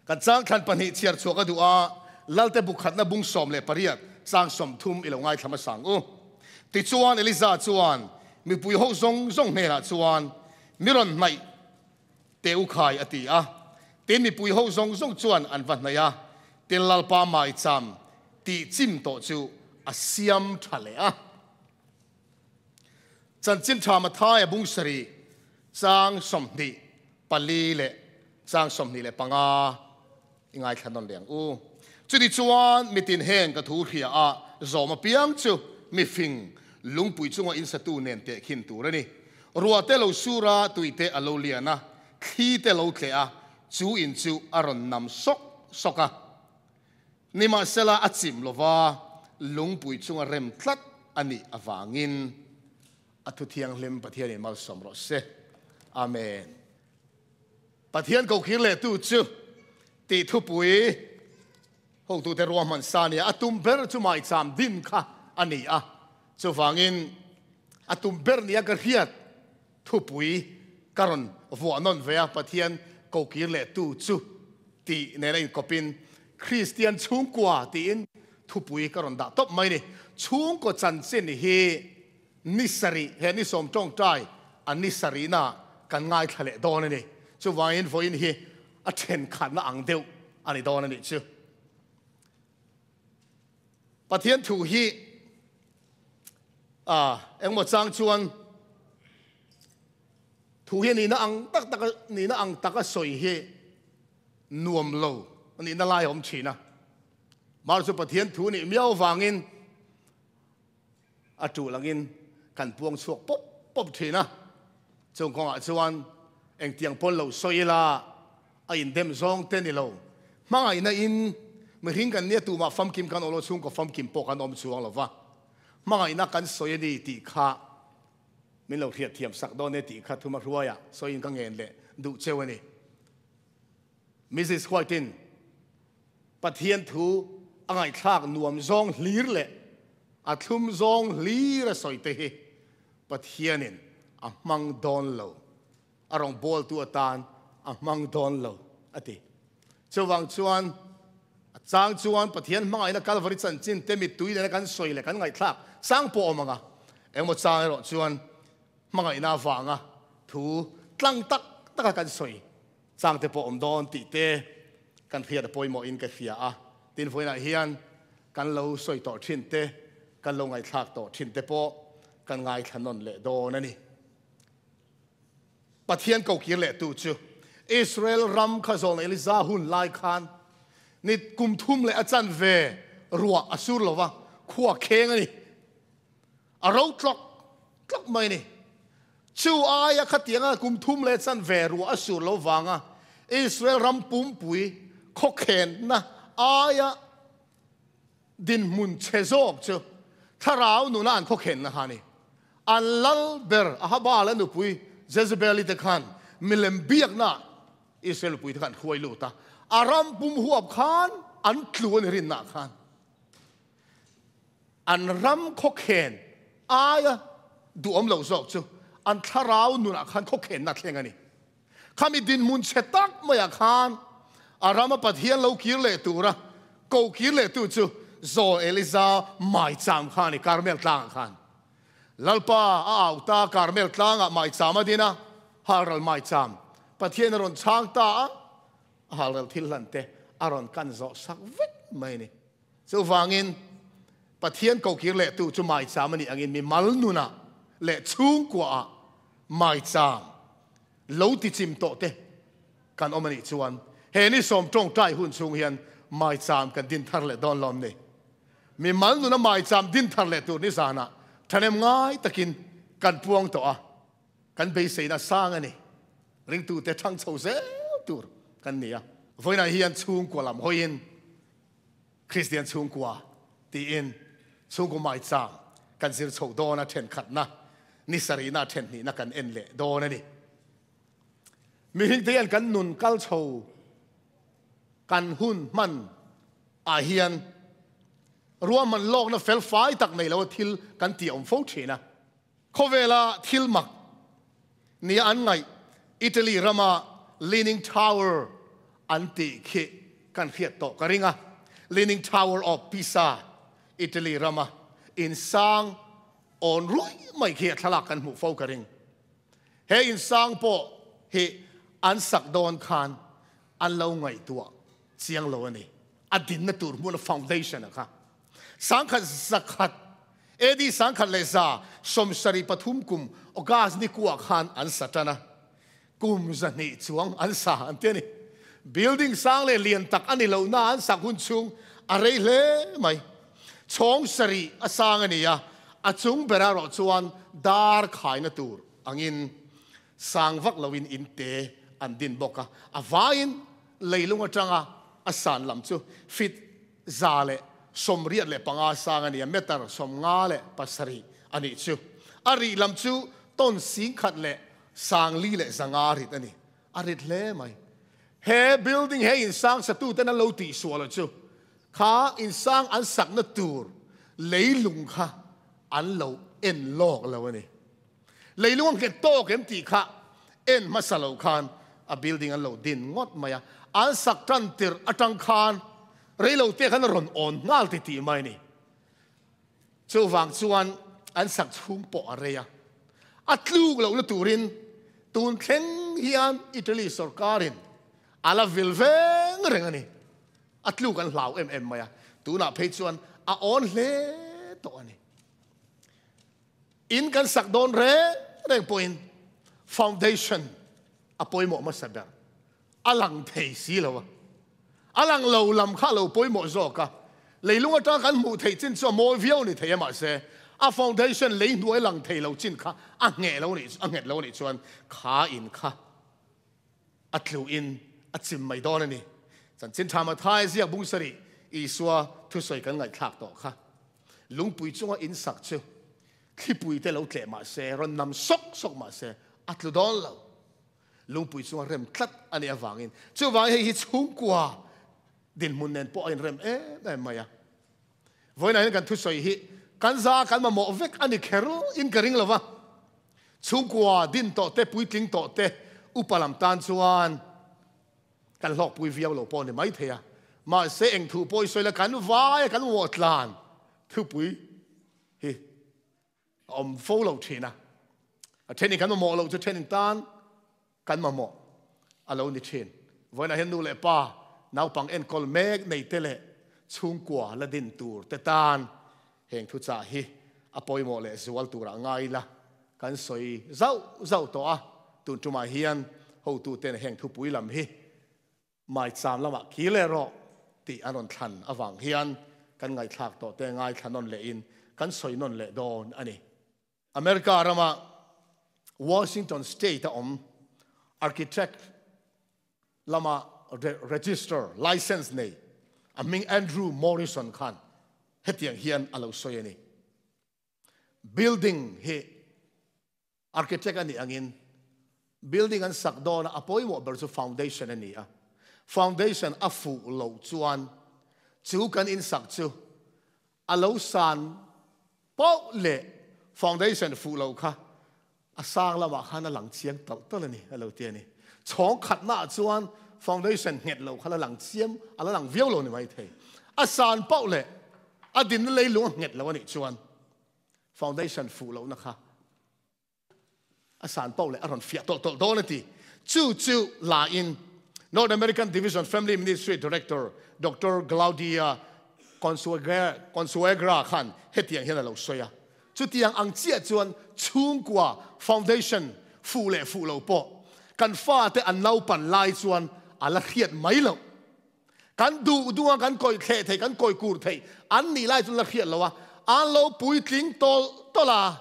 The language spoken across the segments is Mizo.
Kan chang thlan pahnih chhiar chhuak a duh a, Lalte bu khatna bung 18 chang 30 i lo ngaithla hmasa ang u. Tichuan Eliza chuan mipui ho zawng zawng hnenah chuan, Mi rawn hnaih teh u khai a ti a. Tin mipui ho zawng zawng chuan an va hnaih a, tin Lalpa maicham tih chim tawh chu a siam tha leh a. Chanchin tha Mathaia bung sarih chang 24 leh chang 25 i ngaithla nawn leh ang u. Chuti chuan mitin heng ka thu hria a zawm apiang chu mifing lungpui chunga insatu nen tehkhin tur a ni. Ruah te lo sur a, tui te a lo lian a, thli te lo tleh a, chu in chu a rawn nam sawk sawk a. Nimahsela a chim lova lungpui chunga rem tlat a nih avangin a thu thianghlim Pathianin malsawm rawh se. Amen. Pathian kokhir lehtu chu tih thupui hotute ruahman sa nia a tum ber chu maicham din kha a ni a. Chuvangin a tum ber nia ka hriat thupui ka rawn vuah nawn ve a, Pathian kokir lehtu chu tih nena inkawpin Kristian chhungkua tiin thupui ka rawn dah tawp mai ni. Chhungkaw chanchin hi ni sarih, he ni sawm tawngtai a ni sarihna kan ngaithla leh dawn a ni. Chuvangin vawiin hi a thenkhatna ang deuh a ni dawn a nih chu. Pathian thu hi a engmaw chang chuan thu hi nihna ang tak tak nihna ang taka sawi hi nuam lo nihna lai a awm thin a. Mar chu Pathian thu nih miau vangin a tul angin kan puang chhuak pawp pawp thin a. Chung kawngah chuan engtiang pawn lo sawi ila a indem zawng te ni lo. Hmangaihna in mihring kan nia tumah famkim kan awm lo, chhungkaw famkim pawh kan awm chuang lo va. Hmangaihna kan sawi a ni tih kha min lo hriat thiam sak dawn e tih kha thuma hruaia sawiin ka ngen leh duh cheu a ni. Mrs White-in Pathian thu a ngaihthlak nuam zawng hlir leh a thlum zawng hlir a sawi te hi Pathianin a hmang dawn lo. A rawngbawltu atan a hmang dawn lo, a ti. Chuvang chuan a chang chuan Pathian hmangaihna Kalvari chanchin te mittui nena kan sawi leh kan ngaihthlak chang pawh awm ang a, engmaw chang erawh chuan hmangaihna avanga thu tlang tak taka kan sawi chang te pawh awm dawn tih te kan hriat a pawimawhin ka hria a. Tin, vawiinah hian kan lo sawi tawh thin te, kan lo ngaihthlak tawh thin te pawh kan ngaithla nawn leh dawn a ni. Pathian kokir lehtu chu Israel ram kha zawn Eliza hun lai khan ni kum thum leh a chanve ruah a sur lo va, khua kheng a ni. A ro tlawk tlawk mai a ni. Chu aia khatianga kum thum leh chanve ruah a sur lo vanga Israel ram pumpui khawkhenna aia dinhmun chhe zawk chu thlarau nuna an khawkhenna kha a ni. An lal ber Ahaba leh nupui Jezebeli te khan milem biakna Israel nupui te khan hruai lut a, a ram pum huap khan an tlu a ni rinna khan. An ram khawkhen aia duhawm lo zawk chu an thlarau nunah khan khawkhenna thleng a ni. Khami dinhmun chhe tak maiah khan a rama Pathian lo kir leh tura ko kir leh tu chu Zawl Eliza maicham kha a ni, Karmel tlangah khan. Lalpa a au ta, Karmel tlangah maicham a din a, halral maicham Pathian a rawn chhang ta a, a halral thil hlan te a rawn kan zawh sak vek mai a ni. Chuvangin Pathian ko kir leh tu chu maicham a nih angin mi mal nunah leh chhungkuaah maicham lo tichim tawh te kan awm a nih chuan he ni sawm tawngtai hun chhung hian maicham kan din thar leh dawn lawm ni. Mi mal nuna maicham din thar leh tur ni zanah thahnem ngai takin kan puang tawh a, kan beiseina sang a ni. Ringtute thang chho zel tur kan ni a. Vawiinah hian chhungkua lam hawiin Kristian chhungkua tiin chhungkaw maicham kan zir chho dawn a, thenkhatna ni sarihna thenhnihna kan en leh dawn a ni. Mihringte hian kan nun kal chho kan hun hman ah hian ruahman lawkna fel fai tak nei lo thil kan tih a awm fo thin a. Khawvela thil mak nia an ngaih Italy rama Leaning Tower an tih khi kan hriat tawh ka ring a. Leaning Tower of Pisa, Italy rama in sang awn ruih mai khi a thlalak kan hmuh fo ka ring. He in sang pawh hi an sak dawn khan an lo ngaihtuah chiang lo a ni. A dinna tur hmuna foundation a kha. Sangkhat zakhat, AD 1173 kum August ni kuah khan an sa tan a. Kum 200 chuang an sa an ti a ni. Building sang leh lian tak a ni lo na an sak hun chhung a rei hle mai. Chhawng sarih a sang a ni a, a chung bera rawh chuan dar khaina tur angin sang vak loin in te an din bawk a. A vaiin leilung atanga a san lam chu feet 185 sang a ni a, meter 57 a nih chu. A rih lam chu ton 1405 rit a ni. A rit hle mai. He building, he in sang satuten an lo tihsual a chu kha in sang an sakna tur leilung kha an lo en lawk lo a ni. Leilung a nghet tawk em tih kha en hmasa lo khan a building an lo din ngawt mai a. An sak tan tirh atang khan reilo te khan a rawn awn nghal ti tih mai a ni. Chuvang chuan an sak chhung pawh a rei a. A tluk lohna turin tun thleng hian Italy sorkarin a la vil veng reng a ni. A tluk an hlau em em mai a, tunah phei chuan a awn hle tawh a ni. In kan sak dawn reng reng pawhin foundation a pawimawh hmasa ber. A lang thei si lo a. A lang lo lam kha a lo pawimawh zawk a. Leilung atanga kan hmuh theih chin chu a mawi viau ni thei a mahse a foundation lei hnuai lang thei lo chin kha a ngheh lo nih a nghet lo nih chuan kha in kha a tluin a chim mai dawn a ni. Chanchin tha Mathai ziak bung sarih Isua thusawi kan ngaihthlak tawh kha. Lungpui chunga in sak chu thlipui te lo tleh mahse rawn nam sawk sawk mahse a tlu dawn lo. Lungpui chunga rem tlat a nih avangin chuvangin hei hi chhungkua dinhmun nen pawh a inrem em em mai a. Vawiinah hian kan thusawi hi kan za kan mamawh vek a ni kher in ka ring lo va. Chhungkua din tawh te, puitling tawh te, upa lam tan chuan kan hlawkpui viau lo pawh a ni maithei a. Mahse eng thu pawh i sawi la kan vai a kan mamawh tlan thupui hi A awm fo lo thin a, a thenin kan mamawh loh chu thenin tan kan mamawh a lo ni thin. Vawiinah hian nu leh pa naupang enkawl mek nei te leh chhungkua la din tur te tan heng thuchah hi a pawimawh leh zual turah ngai ila kan sawi zauh zauh tawh a, tun tumah hian hotuten heng thupui lam hi Maicham lamah ki leh rawh tih an rawn thlan avang hian kan ngaihthlak tawh te ngaithla nawn lehin kan sawi nawn leh dawn a ni. America rama Washington State a awm architect lama register license nei a hming Andrew Morrison khan hetiang hian a lo sawi a ni. Building hi Architect a nih angin building an sak dawn a, a pawimawh ber chu foundation a ni a. Foundation a fuh loh chuan chu kan insak chu a lo san pauh leh foundation fuh loh kha a sang lamah khan a lang chiang talh talh a ni a lo ti a ni. Chhawng khatnaah chuan foundation nghet loh kha la lang chiam, a la lang viau lo ni maithei. A san pauh leh a dinna leilung a nghet lo a nih chuan Foundation fuh lohna kha a san pauh leh a rawn fiah tawlh tawlh dawn a ti. Chu chu la in North American Division Family Ministry Director Doctor Claudia Consuegra khan hetiang hian a lo sawi a, Chutiang ang chiah chuan chhungkua foundation fuh leh fuh lo pawh kan fate an naupan lai chuan a la hriat mai loh. Kan duh duh a, kan kawih thleh thei, kan kawih kur thei an nih lai chu la hriat lo a, an lo puitling tawlh tawlh a,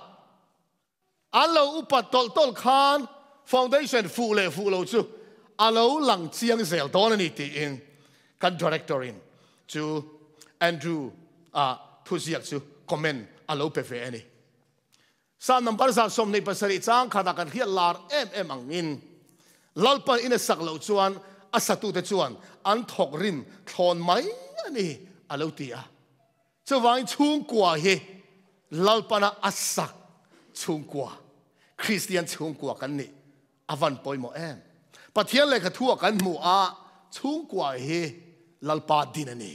an lo upat tawlh tawlh khan foundation fuh leh fuh lo chu a lo lang chiang zel dawn a ni tiin kan director in chu Andrew a thuziak chu comment a lo pe ve a ni. Psalm number 27 chang khatah kan hriat lar em em angin Lalpan in a sak loh chuan a satute chuan an thawk rin thlawn mai a ni a lo ti a. Chuvangin chhungkua hi Lalpana a sak chhungkua, Kristian chhungkua kan nih a van pawimawh em. Pathian lehkha thua kan hmu a, chhungkua hi Lalpa din a ni.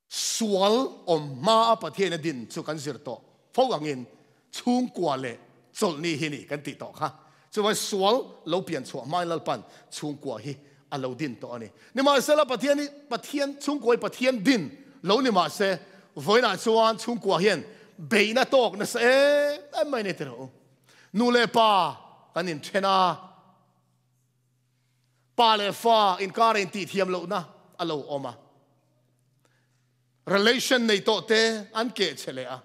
Sual awm hma a Pathian a din chu kan zir tawh fo angin chhungkua leh chawlhni hi ni kan tih tawh kha. Chuvang sual lo pian chhuah hmain Lalpan chhungkua hi a lo din tawh a ni. Nimahsela Pathian hi Pathian chhungkua hi Pathian din lo ni mahse vawiinah chuan chhungkua hian beihna tawk nasa em em mai a ni ti rawh u. Nu leh pa kan inthen a, pa leh fa inkara intihthiam lohna a lo awm a, relation nei tawh te an keh che leh a,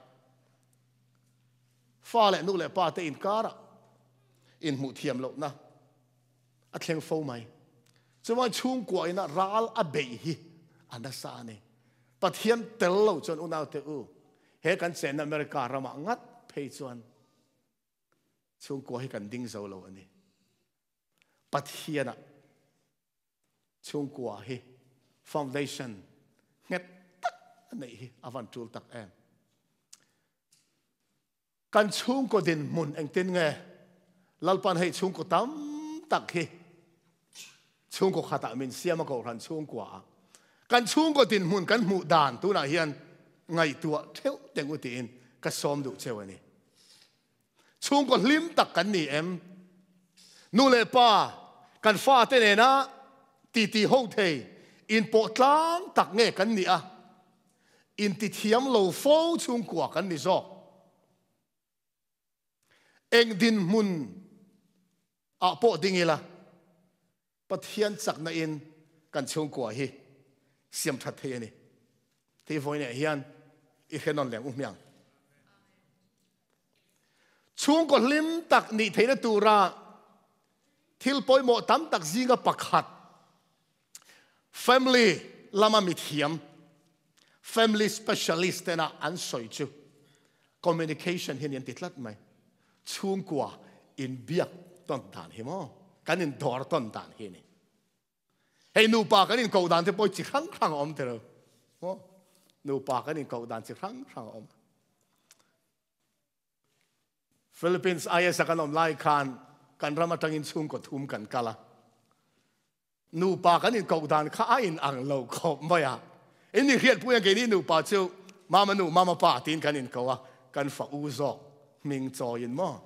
fa leh nu leh pa te inkara inhmuh thiam lohna a thleng fo mai. Chuvang chhungkua ina ral a beih hi a nasa a ni. Pathian tel lo chuan unaute u, he kan chenna America ramah ngat phei chuan chhungkua hi kan ding zo lo a ni. Pathianah chhungkua hi foundation nghet tak a neih hi a van tul tak em. Kan chhungkaw dinhmun engtin nge Lalpan hei chhungkaw tam tak hi chhungkaw khatah min siam a kohhran chhungkua ah kan chhungkaw dinhmun kan hmuh dan tunah hian ngaihtuah theuh teng u tiin ka sawm duh cheu a ni. Chhungkaw hlim tak kan ni em? Nu leh pa kan fate nena titi ho thei inpawh tlang tak nge kan ni a? Intithiam lo fo chhungkua kan ni zawk. Eng dinhmun ah pawh ding ila, Pathian chakna in kan chhungkua hi siam that thei a ni. Thei vawiinah hian i hre nawn leng u hmiang. Chhungkaw hlim tak nih theihna tura thil pawimawh tam tak zinga pakhat Family lama mithiam, family specialist tena an sawi chu communication hi an ti tlat mai. Chhungkua inbiak tawn dan hi maw? Kan indawr tawn dan hi ni. Hei nupa kan inkoh dan te pawh chi hrang hrang a awm tiro. Maw? Nupa kan inkoh dan chi hrang hrang a awm. Philippines IS a kan awm lai khan kan ram atangin chhungkaw thum kan kal a. Nupa kan inkoh dan kha a in ang lo khawp mai a. In mi hriatpui ang keini nupa chu mama nu mama pa tiin kan inko a, kan fa u zawk hming chawiin maw.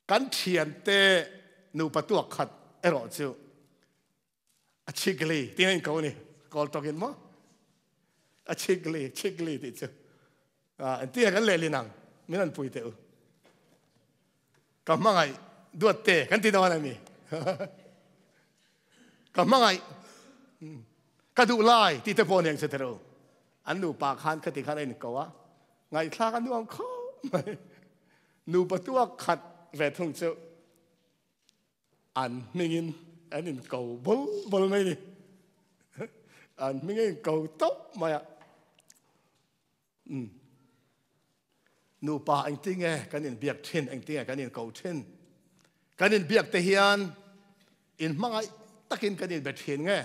Kan thiante nupa tuak khat erawh chu a chikli tiin a inko a ni. Kawl tawkin maw. A chikli, chikli tih chu. Engtin kan lehlin ang min rawn pui teh u. Ka hmangaih duat te kan ti dawn a mi. Ka hmangaih ka duh lai ti te pawh niang che tero. An nupa khan khati khan a inko a, ngaihthlak a nuam khawp mai. Nupa tuak khat ve thung chu An hmingin an inko bul bul mai ni. An hming a inko tawp mai a. Um. Nupa engtin nge kan inbiak thin, engtin nge kan inko thin. Kan inbiak te hian in hmangaih takin kan inbe thin nge.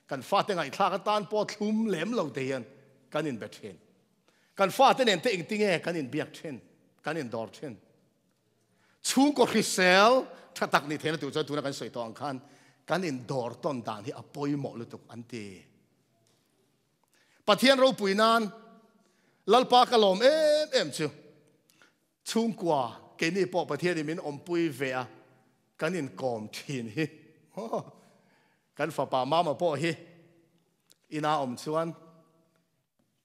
Kan fate ngaihthlak atan pawh thlum lem lo te hian kan inbe thin. Kan fate nen te engtin nge kan inbiak thin, kan indawr thin. Chhungkaw hrisel tha tak ni theihna tur chuan tuna kan sawi tawh ang khan kan indawr tawn dan hi a pawimawh lutuk an ti. Pathian ropui nan Lalpa ka lawm em em chu chhungkua keini pawh Pathianin min awmpui ve a kan inkawm thin hi. Kan fapa mama pawh hi ina awm chuan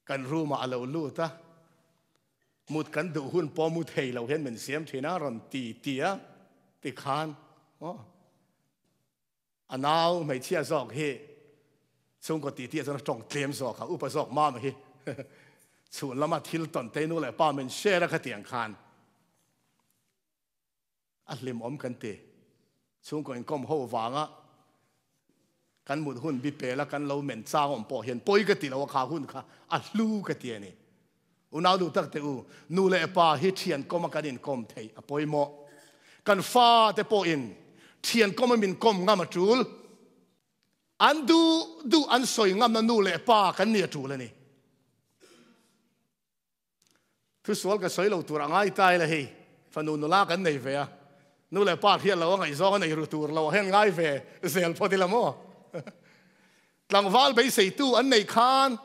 kan room ah a lo lut a. Mut kan duh hun pawh mu thei lo hian min siam thin a, rawn ti ti a, tikhan aw a nau hmeichhia zawk hi chhungkaw ti ti ah chuan a tawng tlem zawk a, upa zawk mama hi chhun lama thil tawn te nu leh pa min share a khatiang khan A hlimawm kan ti. Chhungkaw inkawm ho vanga kan mut hun bi pela kan lo men chang awm pawh hian pawi ka ti lo a, kha hun kha a hlu ka ti a ni. Unau duh tak teh u, nu leh pa hi thian kawm a kan inkawm theih a pawimawh. Kan fa te pawhin thian kawm a min kawm ngam a tul. An duh duh an sawi ngamna nu leh pa kan ni a tul a ni. Thusual ka sawi lo tur a ngai ta ila hei, fanu nula kan nei ve a. Nu leh pa hriat lo a ngaihzawng a nei ru tur lo ah hian ngai ve zel phawt ila maw? Tlangval beiseitu an neih khan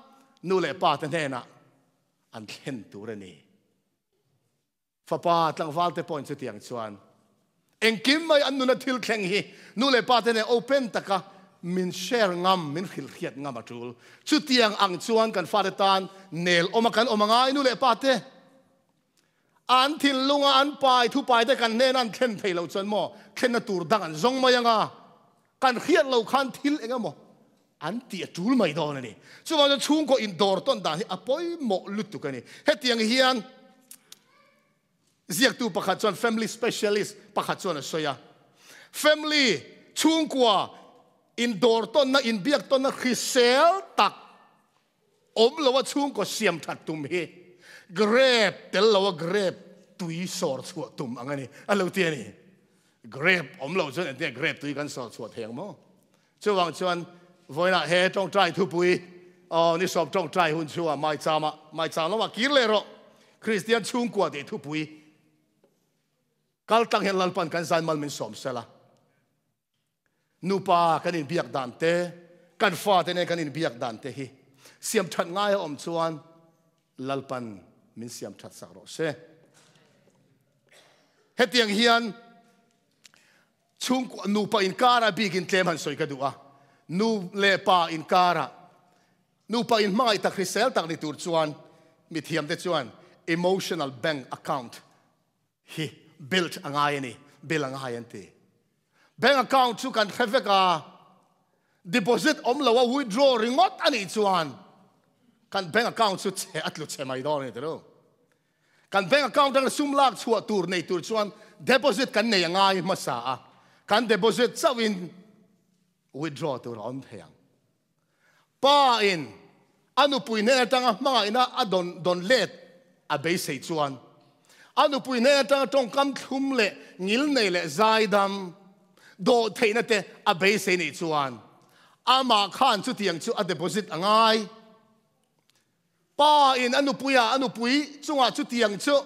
nu leh pa te hnenah an thlen tur a ni. Fapa tlangval te pawhin chutiang chuan engkim mai an nuna thil thleng hi nu leh pa te nen open taka min share ngam, min hrilh hriat ngam a tul. Chutiang ang chuan kan fate tan nel awma kan awm angai nu leh pa te. An thinlunga an pai thupai te kan hnena an thlen thei loh chuan maw thlenna tur dang an zawng mai anga kan hriat loh khan thil eng emaw an tih a tul mai dawn a ni. Chuvang chuan chhungkaw indawr tawn dan hi a pawimawh lutuk a ni. Hetiang hian ziaktu pakhat chuan family specialist pakhat chuan a sawi a, Family, chhungkua, indawr tawnna, inbiak tawnna hrisel tak awm loa chhungkaw siam that tum hi grape tel loa grape tui sawr chhuah tum ang a ni, a lo ti a ni. Grape awm loh chuan engtin nge grape tui kan sawr chhuah thei ang maw? Chuvang chuan vawiinah he tawngtai thupui aw ni sawm tawngtai hun chhungah maichama maicham lamah kir leh rawh Kristian chhungkua tih thupui kal tlang hian Lalpan kan zai mal min sawm sela. Nupa kan inbiak dan te, kan fate nen kan inbiak dan te hi siam that ngai a awm chuan Lalpan min siam that sak rawh se. Hetiang hian chhungkua nupa inkara bikin tlem han sawi ka duh a. Nu leh pa inkara nupa in hmangaih tak hrisel tak ni tur chuan mithiam te chuan emotional bank account hi build a ngai a ni, bill a ngai an ti. Bank account chu kan hre vek a, deposit awm lo a withdraw ringawt a nih chuan kan bank account chu chhe a tlu chhe mai dawn a ni tilo. Kan bank account atanga sum lak chhuah tur nei tur chuan deposit kan nei a ngai hmasa a, kan deposit chauhin withdraw tur a awm thei ang. Pa in a nupui hnen atanga hmangaihna a dawn dawn let a beisei chuan a nupui hnen atanga tawngkam thlum leh ngil nei leh zaidam dawh theihna te a beisei nih chuan amah khan chutiang chu a deposit a ngai. Pa in a nupuia a nupui chungah chutiang chu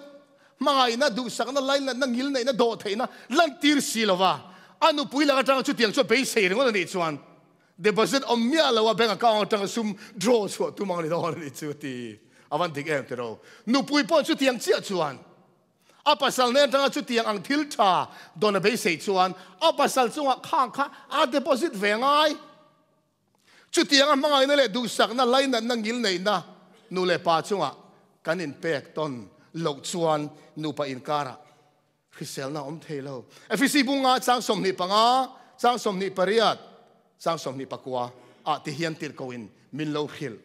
hmangaihna, duhsakna, lainatna, ngilneihna, dawhtheihna lantir si lova a nupui lak atanga chutiang chu a beisei ringawt a nih chuan deposit awm miah lo a bank account atanga sum draw chhuah tum ang a ni dawn a nih chu ti a van dik em tiro. Nupui pawh chutiang chiah chuan a pasal nen atanga chutiang ang thil tha dawn a beisei chuan a pasal chungah khang kha a deposit ve ngai. Chutianga hmangaihna leh duhsakna, lainatna, ngilneihna nu leh pa chungah kan inpek tawn loh chuan nupa inkarah hriselna a awm thei lo. Efesi bunga chang 25, chang 28, chang 29 ah ti hian tirhkohin min lo hrilh.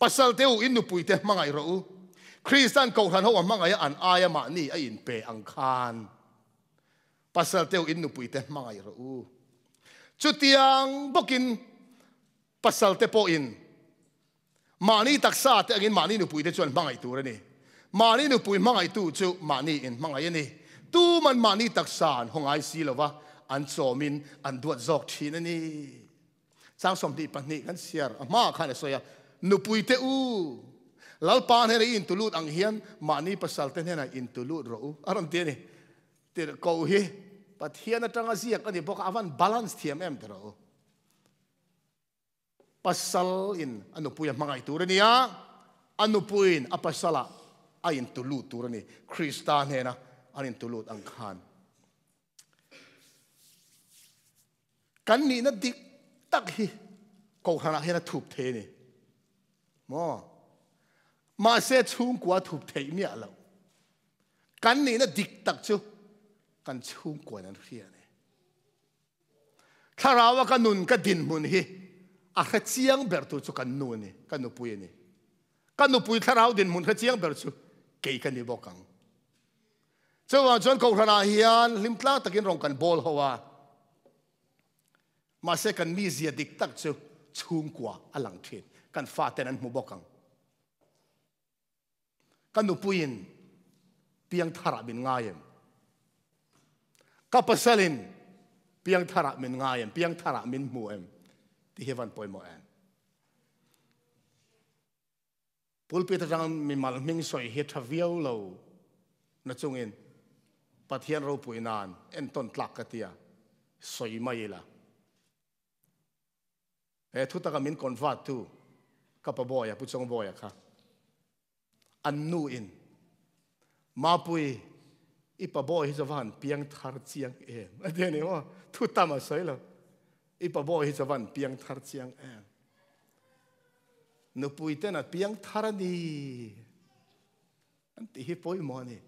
Pasal te u, in nupuite hmangaih rawh u. Kristan kohhran ho a hmangaih a an aia mahni a inpe ang khan. Pasal te u in nupui te hmangaih rawh u. Chutiang bawkin pasal te pawhin mahni taksa te angin mahni nupui te chuan hmangaih tur a ni. Mahni nupui hmangaihtu chu mahni in hmangaih a ni. Tuman mahni taksa an haw ngai si lova, an chawmin an duat zawk thin a ni. Chang 22 kan chhiar a hmaah khan a sawi a, Nupui te u, Lalpa hnena i intulut ang hian mahni pasal te hnenah intulut rawh u, a rawn ti a ni. Tirhkoh hi Pathian atanga ziak a ni bawk a, a van balance thiam em tiraw u. Pasal in a nupui a hmangaih tur a ni a, a nupuiin a pasalah a intulut tur a ni, Krista hnena an intulut ang khan. Kan nihna dik tak hi kohhranah hian a thup thei a ni. Maw? Mahse chhungkua thup theih miah loh. Kan nihna dik tak chu kan chhungkuain an hria a ni. Thlaraua ka nun ka dinhmun hi a hre chiang ber tur chu kan nu a ni, ka nupui a ni. Ka nupui thlarau dinhmun hre chiang ber chu kei ka ni bawk ang. Chuvang chuan kohhranah hian hlimtlang takin rawn kan bawl ho a. Mahse kan mizia dik tak chu chhungkua a lang thin. Kan faten an hmu bawk ang. Ka nupuiin piangtharah min ngai em? Ka pasalin piangtharah min ngai em? Piangtharah min hmu em? Tih hi van pawimawh em? Pulpit atang mimal hming sawi hi tha viau lo na chungin. Pathian ropui nan entawn tlak ka tia sawi mai ila. He thu taka min convert tu ka pa Bawia, Pu Chawng Bawia kha an nu in Mapui i pa Bawi hi chu va han piang thar chiang em a ti a ni maw? Thu tam a sawi lo. I pa Bawi hi chu va han piang thar chiang em. Nupui ten a piang thar a ni an tih hi pawimawh a ni.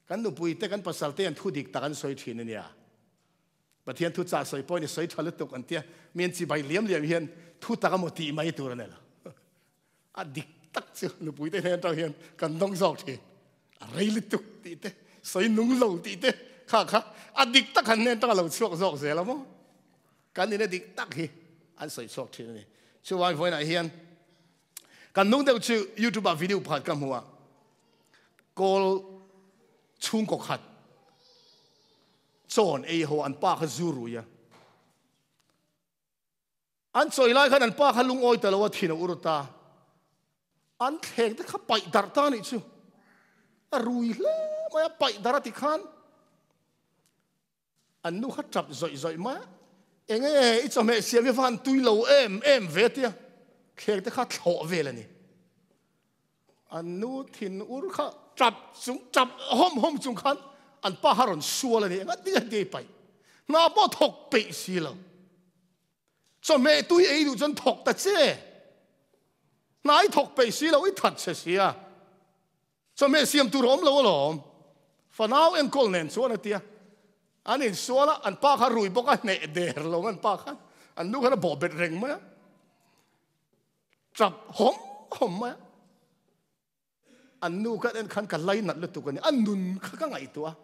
Kan nupui te kan pasal te an thu dik tak an sawi thin a nia. Pathian thu chah sawi pawhin i sawi tha lutuk an tia, mi an chibai liam liam hian thu tak emaw tih mai tur a ni lo. A dik tak chu nupui te hnen atang hian kan dawng zawk thin. A rei lutuk tih te, sawi nung lo tih te kha kha a dik tak han hnen atang a lo chhuak zawk zel a maw? Kan in a dik tak hi an sawi chhuak thin a ni. Chuvangin vawiinah hian kan nung deuh chu YouTube ah video pakhat ka hmu a, kawl chhungkaw khat Chawn ei ho an pa kha zu rui a. An chawi lai khan an pa kha lungawi ta lo a, thin a ur ta. An thleng te kha paih darh ta nih chu. A rui hle mai a, paih darh a ti khan an nu kha tap zawih zawih mai a. Enge i chawhmeh siam hi van tui lo em em ve tia thleng te kha thlawh vel a ni. An nu thin ur kha tap chung tap hawm hawm chung khan an pa kha rawn sual a ni. Engati nge heti paih? Hna pawh thawk peih si lo. Chawhmeh tui ei duh chuan thawk ta che. Hna i thawk peih si lo, i that che sia. Chawhmeh siam tur a awm lo alawm. Fanau enkawl nen chuan a tia. An insual a, an pa kha rui bawk a, hneh der lo an pa khan. An nu khan a bawh bet reng mai a. Tap hawm hawm mai a. An nu ka en khan ka lainat lutuk a ni. A nun kha ka ngaihtuah a,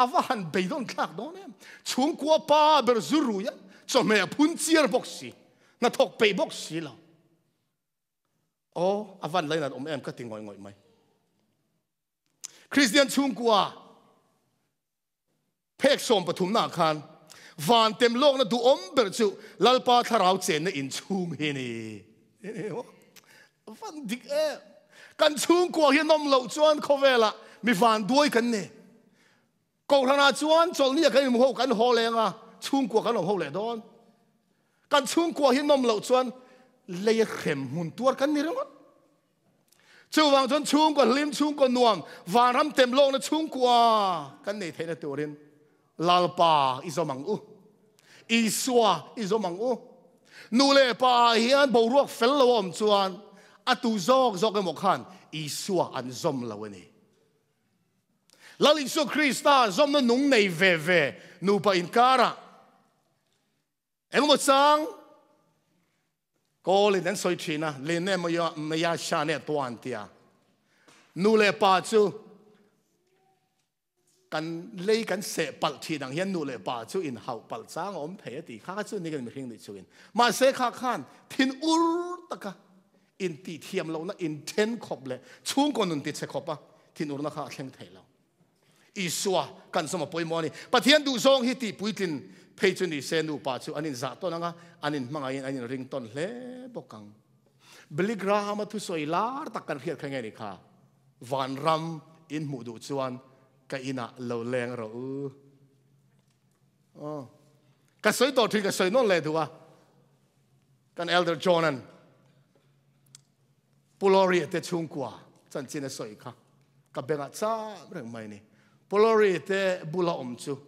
a va han beidawn thlak dawn em. Chhungkua pa ber zu rui a, chawhmeh a phun chiar bawk si, hnathawk peih bawk si lo. Aw, a van lainat awm em ka ti ngawih ngawih mai. Kristian chhungkua Phek sawmpathumnaah khan van tem lawkna duhawm ber chu Lalpa thlarau chenna inchhung hi a ni. Van dik em! Kan chhungkua hi nawm loh chuan khawvelah mi van duai kan ni. Kohhranah chuan chawlhnia kan inhmu ho kan haw leng a, chhungkua kan awm ho leh dawn. Kan chhungkua hi nawm loh chuan lei a hrem hmun tuar kan ni ringawt. Chuvang chuan chhungkaw hlim, chhungkaw nuam, vanram tem lawkna chhungkua kan nei theihna turin Lalpa i zawm ang u. Isua i zawm ang u. Nu leh pa ah hian boruak fel lo a awm chuan a tu zawk zawk emaw khan Isua an zawm lo a ni. Lal Isua Krista zawmna nung nei ve ve nupa inkarah Engemaw chang Kawlin an sawi thin a, Lene Maya Shane tuan tia. Nu leh pa chu kan lei kan seh palh thin ang hian nu leh pa chu in hauh palh chang a awm thei a ti kha kha chu ni kan mihring nih chungin. Mahse kha khan thin ur taka in tih thiam lohna in then khawp leh chhungkaw nun ti chhe khawp a thin urna kha a thleng thei lo. Isua kan zawm a pawimawh a ni. Pathian duhzawng hi tih puitlin phei chu ni se nupa chu an inzah tawn ang a, an inhmangaihin an inring tawn hle bawk ang. Billy Graham-a thusawi lar tak kan hriat kha nge ni kha? Vanram in hmuh duh chuan ka inah lo leng rawh u. Aw. Ka sawi tawh thin, ka sawi nawn leh duh a. Kan Elder John-a'n Pu Lorry te chhungkua chanchin a sawi kha ka bengah cham reng mai ni. Pu Lorry te bula awm chu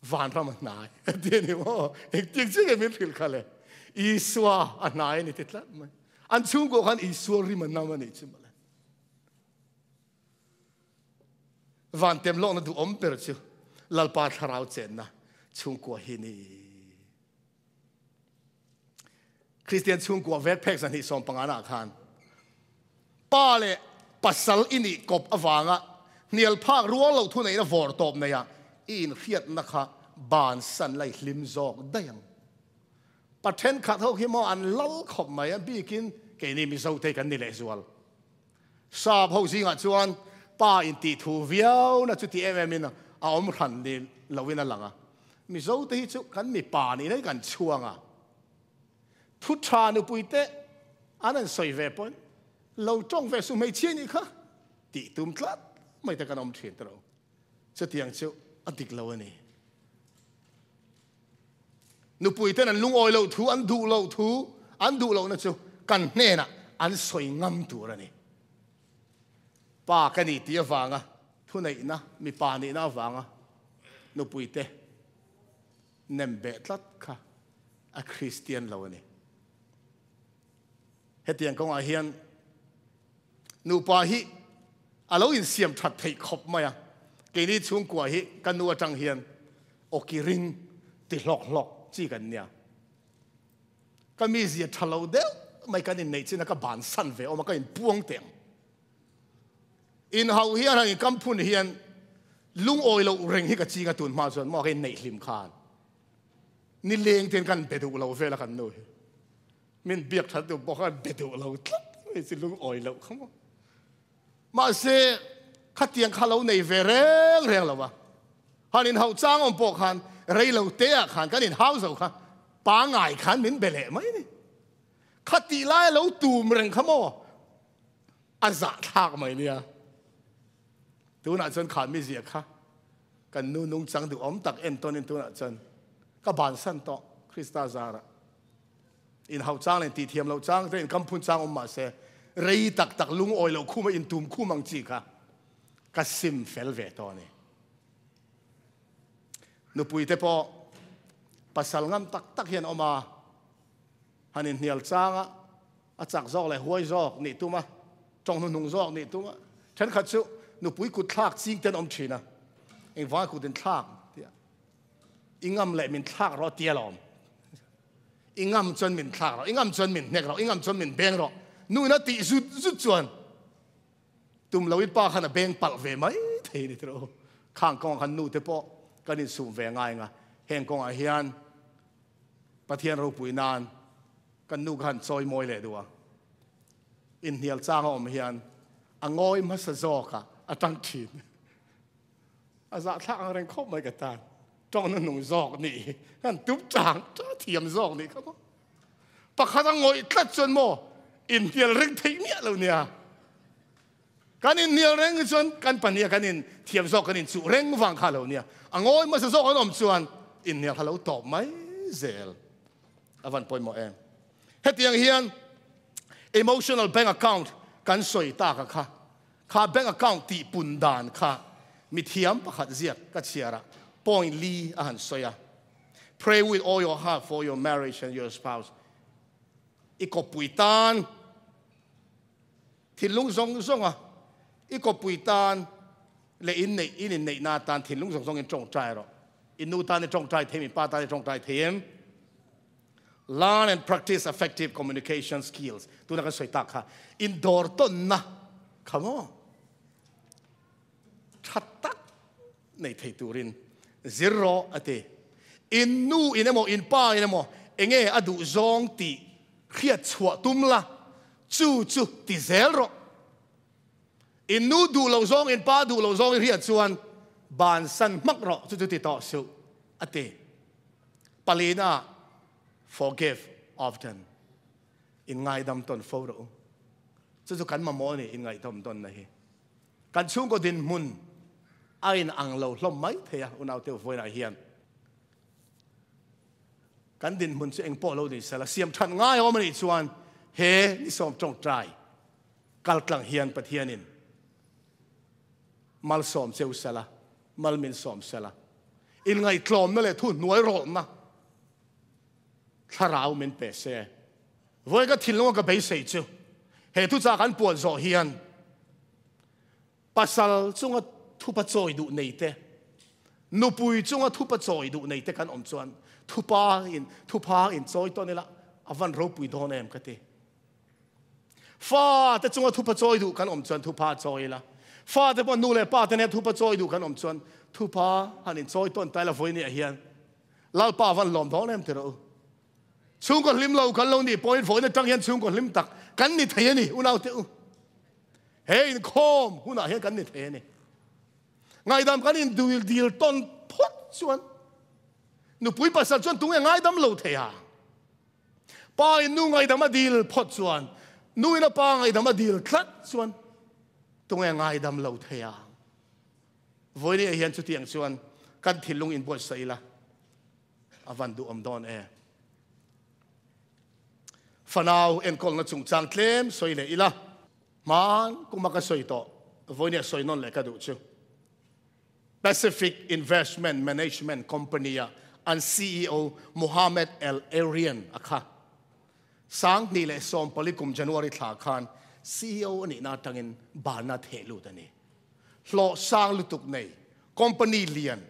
vanram a hnai a ti a ni maw? Engtiang chiah nge min hrilh kha le? Isua a hnai a ni ti tlat mai. An chhungkua khan Isua rim a nam a nih chu mawle. Van tem lawkna duhawm ber chu Lalpa thlarau chenna chhungkua hi ni. Kristian chhungkua vek phek zahnih sawmpangana khan pa leh pasal i nih kawp avanga hnial phak rual lo thu neihna vawr tawp neia i inhriatna kha bansan la i hlim zawk daih ang. Pa thenkhat ho khi maw an lal khawp mai a, bikin keini Mizote kan ni lehzual. Sap ho zingah chuan pa intih thu viau na chuti em em in a awm hran ni lo in a lang a. Mizo te hi chu kan mipa nih na hi kan chhuang a. Thu tha nupui te an han sawi ve pawn lo tawng ve su hmeichhia nih kha tih tum tlat mai te kan awm thin tawh. Chutiang chu a dik lo a ni. Nupuiten an lungawi loh thu, an duh loh thu, an duh lohna chu kan hnenah an sawi ngam tur a ni. Pa ka ni tih avanga thuneihna, mipa nihna avanga nupuite nem beh tlat kha a Kristian lo a ni. Hetiang kawngah hian nupa hi a lo insiam that theih khawp mai a, keini chhungkua hi ka nu atang hian awki ring ti hlawk hlawk chi kan nia. Ka mizia tha lo deuh mai kan inneih chin a ka bansan ve awm a, ka inpuang teh ang. Inhauh hian han inkam phun hian lungawi loh reng hi ka ching a tun hma chuan maw ka inneih hlim khan ni leng ten kan be duh lo vel a kan nu hi. Min biak that duh bawk a be duh lo tlat mai chu lungawi loh kha maw. Mahse khatiang kha lo nei ve reng reng lo a. Han inhauh chang awm pawh khan rei lo te ah khan kan inhau zo kha pangai khan min be leh mai ni. Khatih lai a lo tum reng kha maw a zahthlak mai nia. Tunah chuan kha mizia kha kan nu nungchang duhawm tak entawnin tunah chuan ka bansan tawh Krista zarah. Inhauh chang leh intihthiam loh chang te inkamphun chang awm mah se rei tak tak lungawi loh khuma intum khum ang chi kha ka sim fel ve tawh a ni. Nupui te pawh pasal ngam tak tak hian awm a, han inhnial chang a, a chak zawk leh huai zawk nih tum a, tawng hnuhnung zawk nih tum a, thenkhat chu nupui kut thlak ching te an awm thin a, engvanga kut inthlak tia i ngam leh min thlak rawh tia lawm. I ngam chuan min thlak rawh, i ngam chuan min hnek rawh, i ngam chuan min beng rawh. Nu in a tih zut zut chuan tum loin pa khan a beng palh ve mai thei ni tiraw. Khang kawngah khan nu te pawh kan insum ve ngai nga. Heng kawngah hian Pathian ropui nan kan nu khan chawi mawi leh duh a. Inhnial chang a awm hian a ngawi hmasa zawk a, a tang thin. A zahthlak ang reng khawp mai ka tan. Tawng na nung zawk nih hi kan tup chang cha thiam zawk nih kha maw. Pakhat a ngawih tlat chuan maw inhnial reng theih miah lo nia. Kan inhnial reng chuan kan pahnih kan in thiam zawk kan inchuh reng vang kha lo nia. A ngawi hmasa zawk an awm chuan inhnial kha lo tawp mai zel. A van pawimawh em. Hetiang hian emotional bank account kan sawi tak a kha. Kha bank account tih pun dan kha mithiam pakhat ziak ka chhiar a, point li a han sawi a, Pray with all your heart for your marriage and your spouse. I kawppui tan thinlung zawng zawng a, i kawppui tan leh inneih in inneihna atan thinlung zawng zawngin tawngtai rawh. I nu tan i tawngtai thei em? I pa tan i tawngtai thei em? Learn and practice effective communication skills. Tuna kan sawi tak kha indawr tawnna kha maw tha tak nei thei turin zir rawh a ti. In nu in emaw in pa in emaw enge a duh zawng tih hriat chhuah tum la, chu chu ti zel rawh. In nu duh lo zawng in pa duh lo zawng i hriat chuan bansan hmak rawh chu chu ti tawh suh a ti. Palina, Forgive often. In ngaidam tawn fo rawh u. Chu chu kan mamawh a ni, in ngaihdam tawnna hi. Kan chhungkaw dinhmun a in ang lo hlawm mai thei a, unaute vawiinah hian. Kan dinhmun chu engpawh lo ni sela, siam that ngai awm a nih chuan he ni sawm tawngtai kaltlang hian Pathianin malsawm cheu sela, mal min sawm sela. Inngaihtlawmna leh thu hnuai rawlhna thlarau min pe se. Vawi ka thinlunga ka beisei chu he thuchah kan puan zawh hian pasal chunga thupa chawi duh nei te, nupui chunga thupa chawi duh nei te kan awm chuan thupa in thupha in chawi tawn ila a van ropui dawn em ka ti. Fa te chunga thupa chawi duh kan awm chuan thupha chawi ila. Fa te pawh nu leh pa te nen thupa chawi duh kan awm chuan thupha han in chawi tawn ta ila vawi nia hian Lalpa van lawm dawn em ti rawh u. Chhungkaw hlim lo kan lo nih pawhin vawiin atang hian chhungkaw hlim tak kan ni thei a ni unau te u. He inkhawm hunah hian kan ni thei a ni. Ngaidam kan in dil dil tawn phawt chuan nupui pasal chuan tunge ngaidam lo thei a? Pa in nu ngaihdam a dil phawt chuan, nu in a pa ngaihdam a dil tlat chuan tunge ngaidam lo thei ang? Vawinia hian chutiang chuan kan thinlung inbuatsaih ila a van duhawm dawn e. Fanau enkawlna chungchang tlem sawi leh ila, hmaan kuma ka sawi tawh, vawinia sawi nawn leh ka duh chu. Pacific Investment Management Company-a an ceo Mohamed El Erian a kha. 2014 kum January thla khan ceo a nihna atangin banna theh lut a ni. Hlawh sang lutuk nei company lian,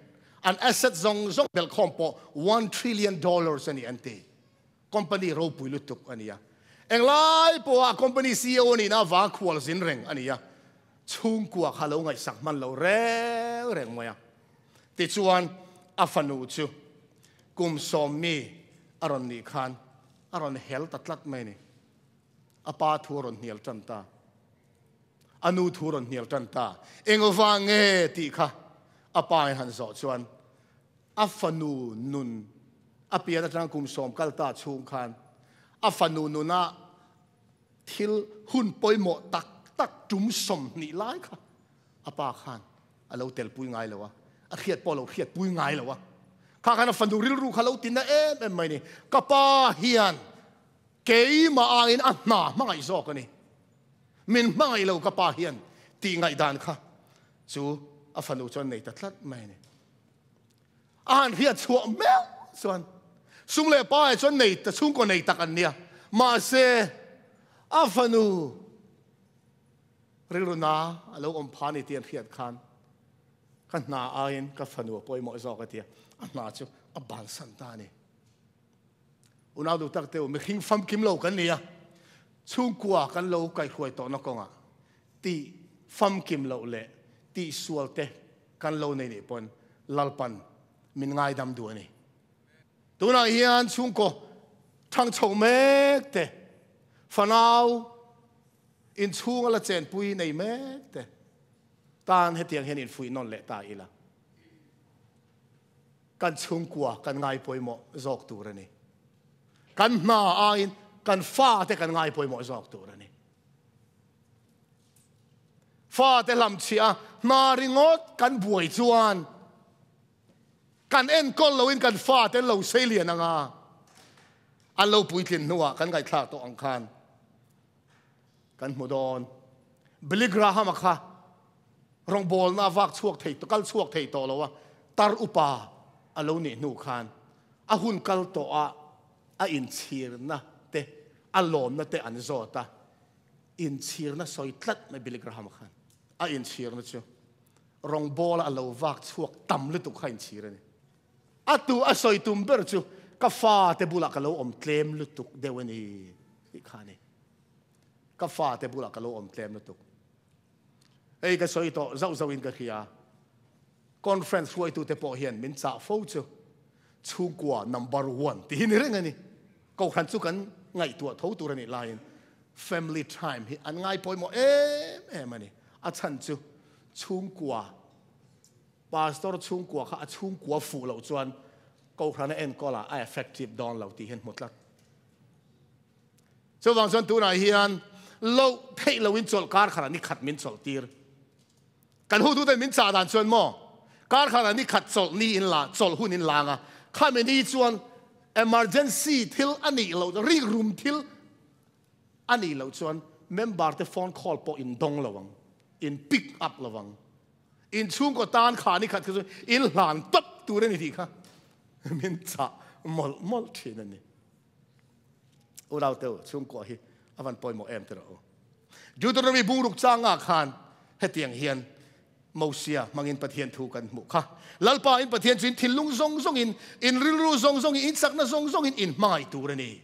an asset zawng zawng belhkhawm pawh $1 trillion a ni an ti. Company ropui lutuk a ni a. Englai pawha company ceo a nihna avanga khual zin reng a ni a. Chhungkua kha lo ngaihsak hman lo reng reng mai a. Tichuan a fanu chu kum sawmmi a rawn nih khan a rawn hel ta tlat mai a ni. A pa thu a rawn hnial tan ta. A nu thu a rawn hnial tan ta. Engvang nge tih kha a pa in han zawh chuan a fanu nun a pian atang kum sawm kal ta chhung khan a fanu nuna thil hun pawimawh tak tak tum 20 lai kha a pa khan a lo telpui ngai lo a, a hriat pawh a lo hriatpui ngai lo a. Kha khan a fanu rilru kha lo tina em em mai ni. Ka pa hian keimah angin a hna hmangaih zawk a ni. Min hmangaih lo ka pa hian tih ngaihdan kha chu a fanu chuan nei ta tlat mai a ni. A han hriat chhuah meuh chuan sum leh pa ah chuan nei ta chhungkaw nei tak an nia. Mahse a fanu rilru na a lo awm pha ni tih an hriat khan ka hna aiin ka fanu a pawimawh zawk a tia a hna chu a bansan ta a ni. Unau duh tak teu mihring famkim lo kan ni a, chhungkua kan lo kaihruai tawhna kawngah tih famkim loh leh tih sual te kan lo nei nih pawn Lalpan min ngaidam duh a ni. Tunah hian chhungkaw thang chho mek te, fanau inchhunga la chenpui nei mek te tan hetiang hian infuih nawn leh ta ila. Kan chhungkua kan ngai pawimawh zawk tur a ni. Kan hna aiin kan fate kan ngai pawimawh zawk tur a ni. Fate hlamchhiah a hna ringawt kan buai chuan kan enkawl loin kan fate an lo sei lian anga an lo puitlin hnuah kan ngaihthlak tawh ang khan kan hmu dawn. Billy Graham-a kha rawngbawlna a vak chhuak thei kal chhuak thei tawh lo a, tar upa a lo nih hnu khan a hun kal tawh a a inchhirna te a lawmna te an zawt a, inchhirna sawi tlat mai Billy Graham-a khan a inchhirna chu rawngbawla a lo vak chhuak tam lutuk kha inchhir a ni. A tu a sawi tum ber chu ka fate bulah ka lo awm tlem lutuk deuh a ni tih kha a ni. Ka fate bulah ka lo awm tlem lutuk. Hei ka sawi tawh zauh zauhin ka hria. Conference hruaitute pawh hian min chah fo chu chhungkua number one tih hi ni reng a ni. Kohhran chu kan ngaihtuah tho tur a nih laiin family time hi an ngai pawimawh em em a ni. A chhan chu chhungkua Pastor chhungkua kha a chhungkua fuh loh chuan Kohhran a enkawl ah a effective dawn lo tih hian hmu tlat. Chuvang chuan tunah hian loh theih loin chawlh kar khatah ni khat min chawlh tir. Kan hututen min chah dan chuan maw kar khatah ni khat chawlh ni in la chawlh hun in lang a, khami ni chuan emergency thil a nih loh rikrum thil a nih loh chuan member te phone call pawh in dawng lo ang, in pick up lo ang. In chhungkaw tan kha ni khat kha chu in hlan tawp tur a ni tih kha min chah mawlh mawlh thin a ni. U Rau Teu, chhungkaw hi a van pawimawh em tirh u. Deuteronomy bungruk changa khan hetiang hian Mosia hmangin Pathian thu kan hmuh kha. Lalpa in Pathian chu in thinlung zawng zawngin, in rilru zawng zawngin, in chakna zawng zawngin in hmangaih tur a ni.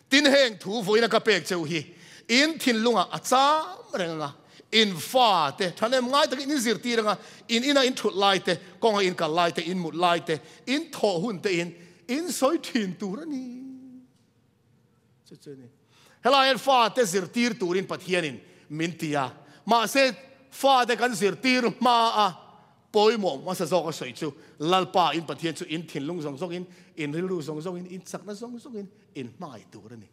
Tin heng thu vawiina ka pek cheu hi in thinlungah a cham reng anga, in fa te thahnem ngai takin in zirtir anga, in ina in thut lai te, kawnga in kal lai te, in mut lai te, in thawh hun te in in sawi thin tur a ni. Chu chu a ni. Helai hian fa te zirtir turin Pathianin min ti a, mahse fa te kan zirtir hma a Pawimawh hmasa zawk a sawi chu, Lalpa in Pathian chu in thinlung zawng zawngin, in rilru zawng zawngin, in chakna zawng zawngin in hmangaih tur a ni.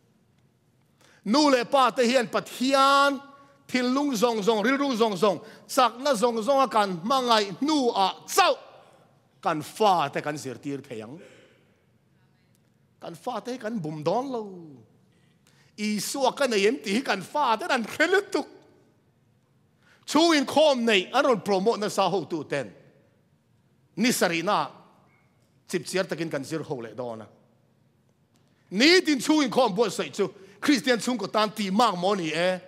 Nu leh pa te hian Pathian Thinlung zawng zawng, rilru zawng zawng, chakna zawng zawnga kan hmangaih hnuah chauh kan fate kan zirtir thei ang. Kan fate hi kan bum dawn lo. Isua ka nei em tih hi kan faten an hre lutuk. Chhung inkhawm neih an rawn promote nasa hotu ten ni sarihnaah chipchiar takin kan zir ho leh dawn a. Nitin chhung inkhawm buatsaih chu Kristian chhungkaw tan tih mak maw ni e?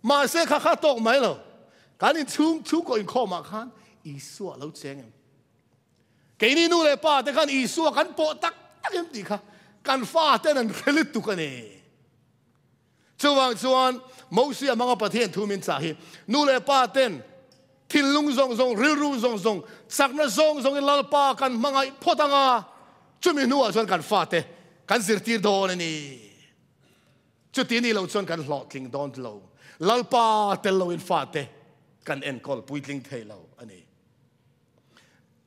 Mahse kha kha tawk mai lo. Kan inchhung chhungkaw inkhawmah khan Isua a lo cheng em? Keini nu leh pa te khan Isua kan pawh tak tak em tih kha kan fa ten an hre lutuk a ni. Chuvang chuan Mosia hmanga Pathian thu min chah hi nu leh pa ten thinlung zawng zawng, rilru zawng zawng, chakna zawng zawngin Lalpa kan hmangaih phawt ang a, chumi hnuah chuan kan fate kan zirtir dawn a ni. Chuti ni lo chuan kan hlawhtling dawn lo. Lalpa tel loin fate kan enkawl puitling thei lo a ni.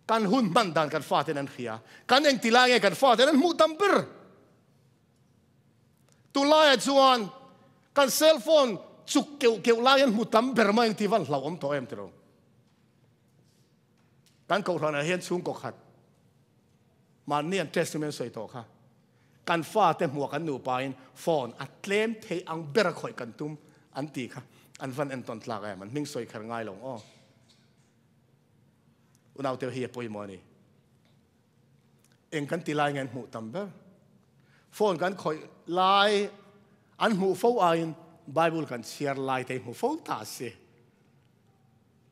Kan hun hman dan kan faten an hria. Kan engti lai nge kan faten an hmuh tam ber? Tunlaiah chuan kan cell phone chuk keuh keuh lai an hmu tam ber mai ang tih van hlauhawm tawh em tiro. Kan kohhranah hian chhungkaw khat mahni an testament sawi tawh kha kan fate hmuah kan nupain phone a tlem thei ang bera khawih kan tum an ti kha an van entawn tlak em an hming sawi kher ngai lo aw. Unaute hi a pawimawh a ni. Eng kan ti lai nge an hmuh tam ber? Phone kan khawih lai an hmuh fo aiin Bible kan chhiar lai te hmu fo ta si.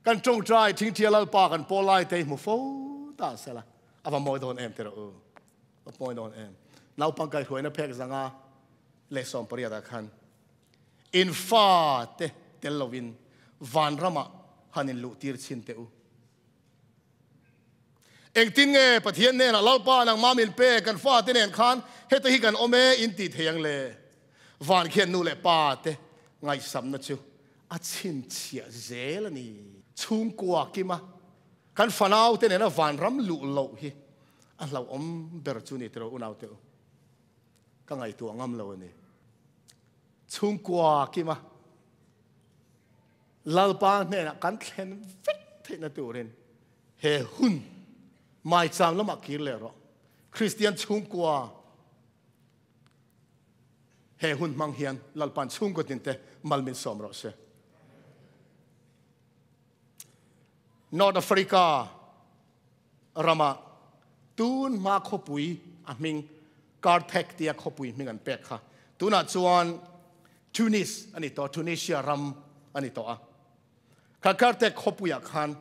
Kan tawngtai thingthia Lalpa kan pawl lai te hmu fo ta se la. A va mawi dawn em tiraw u. Va mawi dawn em. Naupang kaihhruaina phek zanga leh 18 ah khan in fa te tel lovin vanramah han in luh tir chhin teh u. Engtin nge Pathian hnenah Lalpa nangmah min pe kan fate nen khan heta hi kan awm e in tih thei ang le? Van khian nu leh pa te ngaihsamna chu a chhinchhiah zel a ni. Chhungkua kima kan fanau te nena vanram luh loh hi a hlauhawm ber chu ni tiraw unau te u. Ka ngaihtuah ngam lo a ni. Chhungkua kima Lalpa hnenah kan thlen vek theihna turin he hun maicham lamah kir leh rawh. Kristian chhungkua he hun hmang hian Lalpa'n chhungkaw tinte mal min sawm rawh se. North Africa rama tun hma khawpui a hming Carthage tia khawpui hming an pek kha tunah chuan Tunis a ni tawh, Tunisia ram a ni tawh a. Kha Carthage khawpuiah khan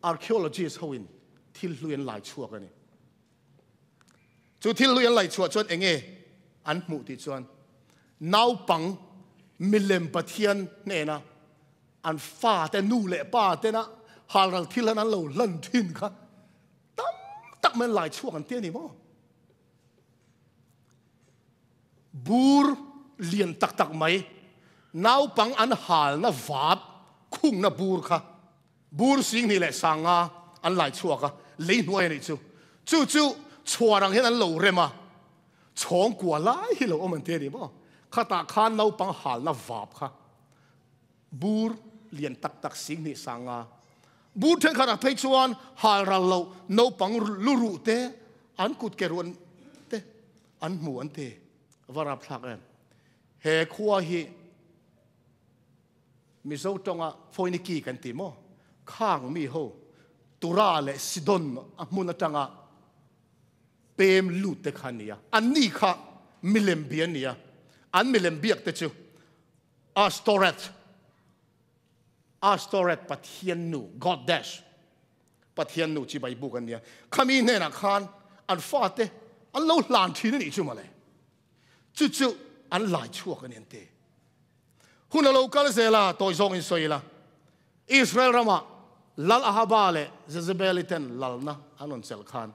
archaeologist hoin thil hlui an lai chhuak a ni. Chu thil hlui an lai chhuah chuan enge an hmuh tih chuan naupang milem pathian hnena an fate nu leh pa tena halral thil han an lo hlan thin kha tam tak mai an lai chhuak an ti a ni maw? Bur lian tak tak mai, naupang an halna vap khungna bur kha bur 2000 500 an lai chhuak a, lei hnuai a nih chu. Chu chu chhuar ang hian an lo rem a, chhawng kua lai hi lo awm an ti a ni maw? Khatah khan naupang halna vap kha bur lian tak tak 2000 500 bur thenkhatah phei chuan hal ral loh naupang lu ruh te an kut ke ruan te an hmu an ti. A va rapthlak em. He khua hi Mizo tawnga Phoiniki kan ti maw? Khang mi ho Tura leh Sidon a hmun atanga pem lut te kha a ni a. An ni kha milem bia an ni a. An milem biak te chu Ashtoreth, Ashtoreth Pathian nu, Goddess, Pathian nu chibai buk an nia. Khami hnenah khan an fate an lo hlan thin a nih chu mawle. Chu chu an lai chhuak a ni an ti. Hun a lo kal zel a, tawi zawng in sawi ila. Israel ramah Lal Ahaba leh Jezebeli ten lalna an rawn chelh khan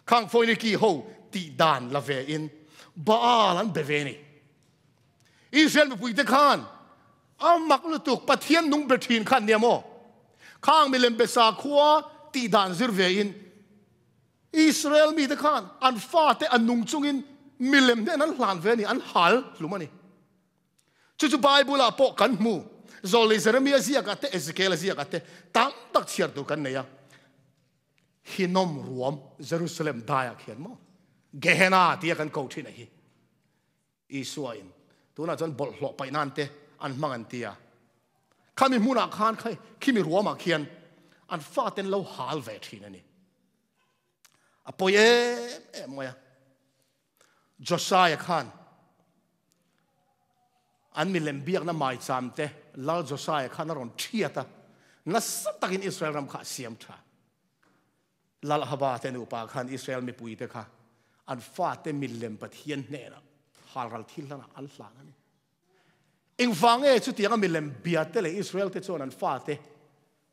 khang Phoiniki ho tih dan la ve in Baal an be ve a ni. Israel mipuite khan a mak lutuk Pathian nung be thin khan nia maw? Khang milem be sakhua tih dan zir ve in Israel mite khan an fate an nung chungin milem hnen an hlan ve a ni, an hal hlum a ni. Chu chu Bible ah pawh kan hmu. Zawlei Jeremia ziakah te, Ezekiela ziakah te tam tak chhiar tur kan nei a. Hinnom ruam Jerusalem daiah khian maw Gehenna tia kan ko thin a hi. Isua in tunah chuan bawlhhlawh paih nan te an hmang an ti a. Khami hmunah khan khimi ruamah khian an faten lo hal ve thin a ni. A pawi em em mai a. Josiah khan an milem biakna maicham te Lal Josiah khan a rawn thiat a, nasa takin Israel ram kha a siam tha. Lal Ahaba te nupa khan Israel mipui te kha an fate milem Pathian hnenah halral thil hlanah an hlan a ni. Engvang nge chutianga milem bia te leh Israel te chuan an fate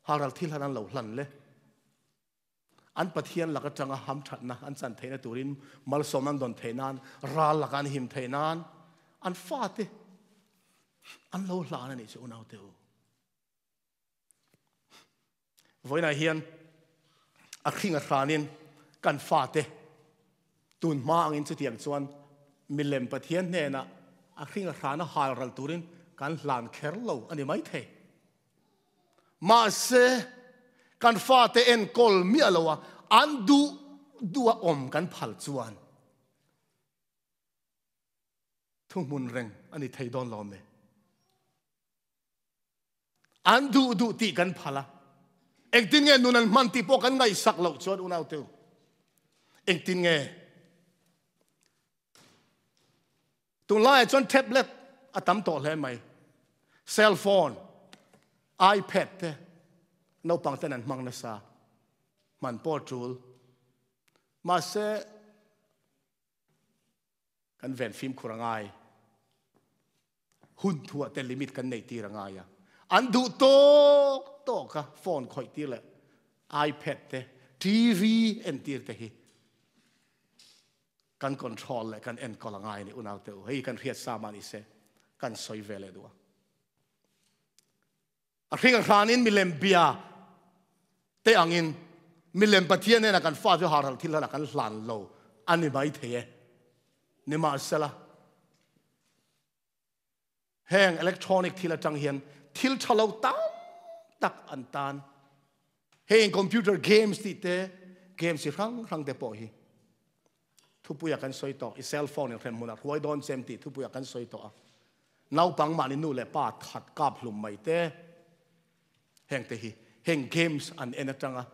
halral thil hlan an lo hlan le? An Pathian lak atanga hamthatna an chan theihna turin malsawm an dawn theih nan, ral laka an him theih nan an fate an lo hlan a nih chu unaute u. Vawiinah hian a hring a hranin kan fate tun hma angin chutiang chuan milem Pathian hnenah a hring a hrana hal ral turin kan hlan kher lo a ni maithei. Mahse, kan fate enkawl miah lo a, an duh duh a awm kan phal chuan thuhmun reng a ni thei dawn lo me. An duh duh tih kan phal a, engtin nge nun an hman tih pawh kan ngaihsak loh chuan unaute u, engtin nge Tunlaiah chuan tablet a tam tawh hle mai. Cell phone, iPad te naupang ten an hmang nasa. Hman pawh a tul. Mahse, kan ven fimkhur a ngai. Hun thuah te limit kan neih tir a ngai a. An duh tawk tawk a phone khawih tir leh iPad te, TV entir te hi kan control leh kan enkawl a ngai a ni unaute u. Hei kan hriat sa mah ni se kan sawi ve leh duh a. A hring a hranin milem bia te angin milem Pathian hnenah kan fa chu haral thil hlanah kan hlan lo a ni mai thei e. Nimahsela, heng electronic thil atang hian thil tha lo tam tak an tan. Heng computer games tih te, games chi hrang hrang te pawh hi Thupuia kan sawi tawh, i cell phone in hrem hmunah hruai dawn chem tih thupuia kan sawi tawh a. Naupang mahni nu leh pa that kap hlum mai te, heng te hi heng games an en atanga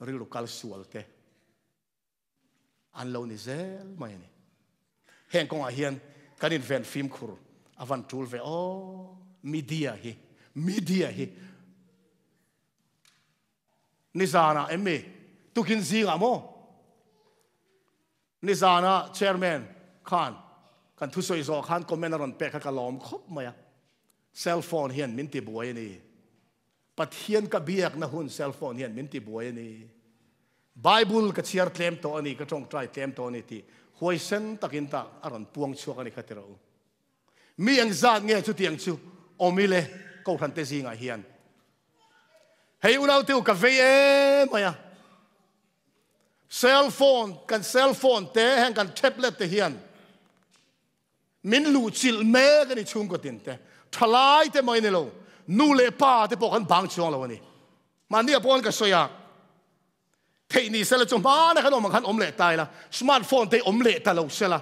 rilru kal sual te an lo ni zel mai a ni. Heng kawngah hian kan inven fimkhur a van tul ve aw, media hi, media hi. Nizanah em mi? Tukin zingah maw? Nizanah chairman khan kan thusawi zawh khan comment a rawn pek kha ka lawm khawp mai a. Cell phone hian min ti buai a ni. Pathian ka biakna hun cell phone hian min ti buai a ni. Bible ka chhiar tlem tawh a ni, ka tawngtai tlem tawh a ni tih huaisen takin ta a rawn puang chhuak a ni kha ti rawh u. Mi engzat nge chutiang chu awm ile Kohhran te zingah hian? Hei unaute u ka vei em mai a. Cell phone, kan cell phone te heng kan tablet te hian min luh chilh mek a ni chhungkaw tin te. Thalai te mai ni lo, nu leh pa te pawh kan bang chuang lo a ni. Mahni ah pawh ka sawi a, theih ni sela chu hmana kan awm ang khan awm leh ta ila, smartphone te awm leh ta lo sela,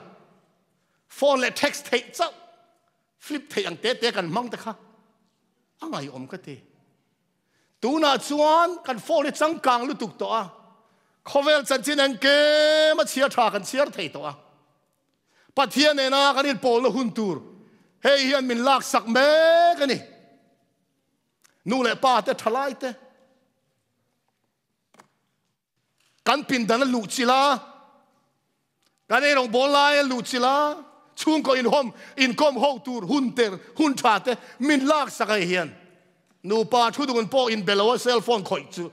phone leh text theih chauh, flip theih ang te te kan hmang te kha a ngaiawm ka ti. Tunah chuan kan phone hi changkang lutuk tawh a, khawvel chanchin engkim a chhiar tha kan chhiar thei tawh a. Pathian nena kan inpawlna hun tur hei hian min laksak mek a ni. Nu leh pa te, thalai te, kan pindan a luh chilh a, kan ei rawngbawl lai a luh chilh a, chhungkaw inhawm, inkawm ho tur hun te, hun tha te min laksak ai hian nupa thu dun pawh inbe lo a cell phone khawih chu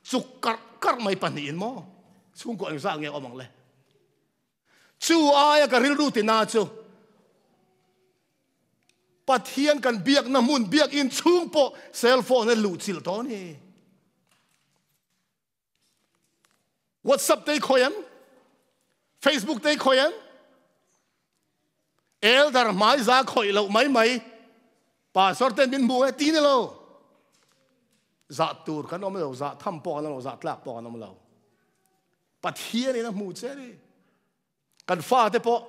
chuk karh karh mai pahnihin maw chhungkaw engzah nge awm ang le? Chu aia ka rilru tina chu Pathian kan biakna hmun biakin chhung pawh cell phone a luh chilh tawh a ni. WhatsApp te i khawi em? Facebook te i khawi em? Elder hmai za khawih loh mai mai. Pastor ten min hmu e ti ni lo. Zah tur kan awm lo, zah tham pawh kan awm lo, zah tlak pawh kan awm lo. Pathian in a hmu che ni. Kan fa te pawh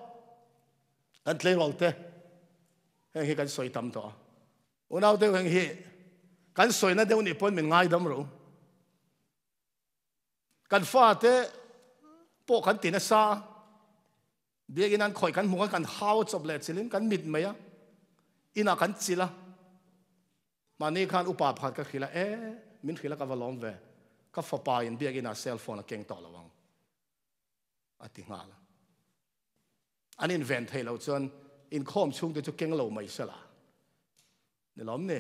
kan tleirawl te heng hi kan sawi tam tawh a. Unau deuh heng hi kan sawina deuh nih pawn min ngaidam ro. Kan fa te pawh kan ti nasa a. Biakinn an khawih kan hmuh khan kan hau chawp leh chilin kan mit mai a, inah kan chilh a. Mahni khan upa pakhat ka hrilh a, e, min hrilh a ka va lawm ve, ka fapa in biakinn ah cell phone a keng tawh lo ang, a ti nghal a. An inven theih loh chuan inkhawm chhungte chu keng lo mai sela. Ni lawm ni.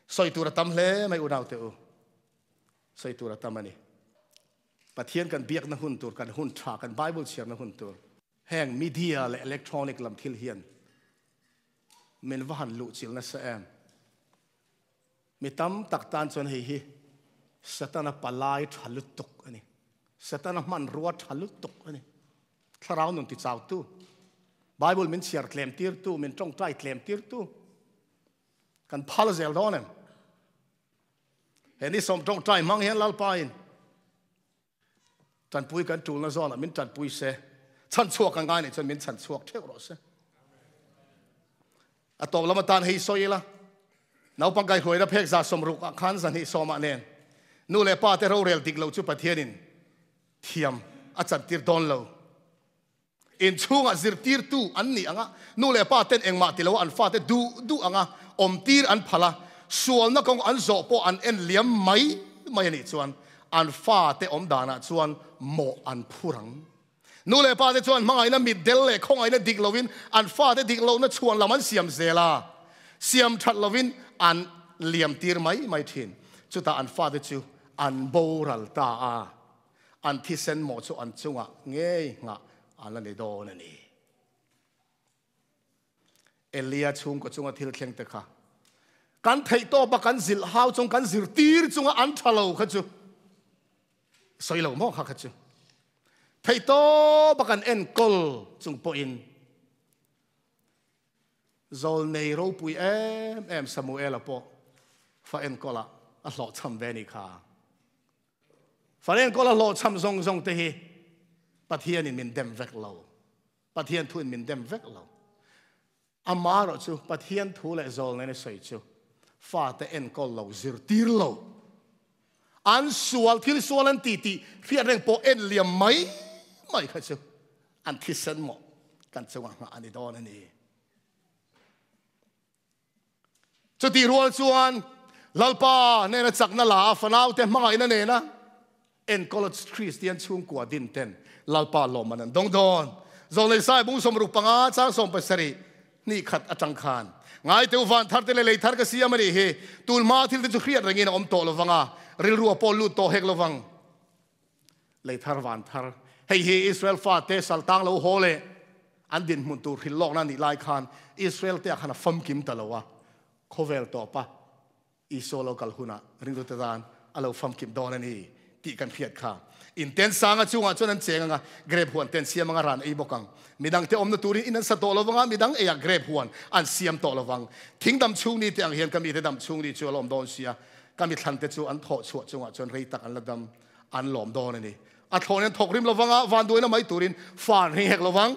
Sawi tur a tam hle mai unau te u. Sawi tur a tam a ni. Pathian kan biakna hun tur, kan hun tha, kan Bible chhiarna hun tur. Heng media leh electronic lam thil hian min va han luh chilh nasa em. Mi tam tak tan chuan hei hi Setana palai tha lutuk a ni. Setana hmanrua tha lutuk a ni. Thlarau nun tichautu, Bible min chhiar tlem tirtu, min tawngtai tlem tirtu kan phal zel dawn em? He ni sawm tawngtai hmang hian Lalpain tanpui kan tulna zawnah min tanpui se, chhan chhuak kan ngai nih chuan min chhan chhuak theuh rawh se. A tawp lam atan hei sawi ila, naupang kaihruaina phek 60 ah khan 220 ah nen nu leh pa te rorel dik lo chu Pathianin thiam a chantir dawn lo. Inchhungah zirtirtu an nih anga nu leh pa ten engmah ti lo an fate duh duh anga awmtir an phal a, sualna kawng an zawh pawh an en liam mai mai a nih chuan an fate awm danah chuan mawh an phur ang. Nu leh pa te chuan hmangaihna mitdel leh khawngaihna dik lovin an fate dik lohna chhuan lam an siam zel a, siam that lovin an liam tir mai mai thin. Chutah an fate chu an boral ta a. An thisen mawh chu an chungah ngei nghah an la ni dawn a ni. Elia chhungkaw chunga thil thleng te kha kan theih tawp a kan zilh hau chung kan zirtir chunga an tha lo kha chu sawi lo maw kha kha chu theih tawp a kan enkawl chung pawhin Zawlnei ropui em em Samuela pawh fa enkawlah a hlawhchham ve a nih kha. Fa enkawl a hlawhchham zawng zawng te hi Pathianin min dem vek lo. Pathian thuin min dem vek lo. Ama erawh chu Pathian thu leh zawlneina sawi chu fate enkawl lo, zirtir lo. An sual, thil sual an ti tih hriat reng pawh en liam mai mai kha chu an thisen mawh kan chungah nghah a ni dawn a ni. Chutih rual chuan Lalpa nena chakna la a fanaute hmangaihna nena enkawl Kristian chhungkua din ten Lalpa lawmman an dawng dawn. Zawlei Sai bung 65 chang 70 hnih khat atang khan Ngaiteu van thar te leh lei thar ka siam a nih hi. Tun hma thil te chu hriat rengin a awm tawh lovang a, rilru a pawl lut tawh hek lovang. Lei thar van thar. Hei hi Israel fate saltang lo haw leh an dinhmun tur hrilh lawkna a nih lai khan Israel te ah khan a famkim ta lo a, khawvel tawpa Isua lo kal hunah ringtute tan a lo famkim dawn a ni tih kan hriat kha. In ten sanga chungah chuan an cheng anga, grape huan ten siam anga ran ei bawk ang. Midangte awmna turin in an sa tawh lovang a, midang eiah grape huan an siam tawh lovang. Thing dam chhung ni te ang hian ka mite dam chhung ni chu a lawm dawn sia, ka mithlante chu an thawh chhuah chungah chuan rei tak an la dam an lawm dawn a ni. A thlawhin an thawk rim lovang a, vanduaina mai turin fa an ring hek lovang.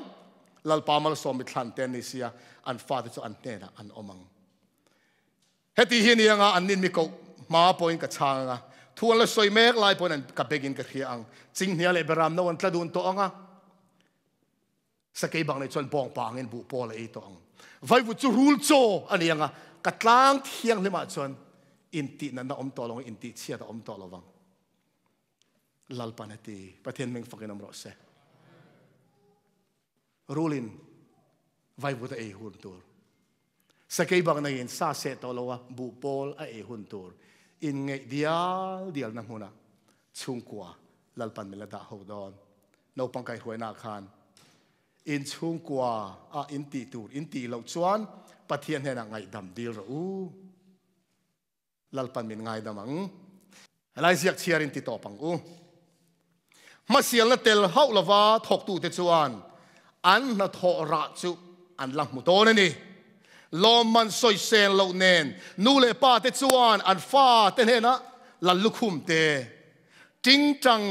Lalpa malsawm mithlante an ni sia, an fate chu an hnenah an awm ang. Heti hi a ni anga an nin mi koh hma pawhin ka chhang anga, thu an la sawi mek lai pawhin an ka bengin ka hria ang. Chinghnia leh Beram no an tla dun tawh anga, sakei bang nei chuan bawng pa angin buh pawl a ei tawh ang. Vaivut chu rul chaw a ni anga, ka tlang thianghlimah chuan intih natna awm tawh lo ang, intih chhiat a awm tawh lo vang. Lalpan a ti, Pathian meng fakin awm rawh se. Rulin vaivut a ei hun tur. Sakei bak neiin sa seh tawh lo a, buh pawl a ei hun tur. Inngeih dial dialna hmunah chhungkua Lalpan min la dah ho dawn. Naupang kaihruaina khan in chhungkua ah in tih tur in tih loh chuan Pathian hnenah ngaihdam dil rawh u. Lalpan min ngaidam ang. Helai ziak chhiar in ti tawp ang u. Hmasialna tel hauh lova thawktute chuan an hnathawh rah chu an la hmu dawn a ni. Lawmman sawiseng loh nen nu leh pa te chuan an fa te hnenah lal lukhum te, tingtang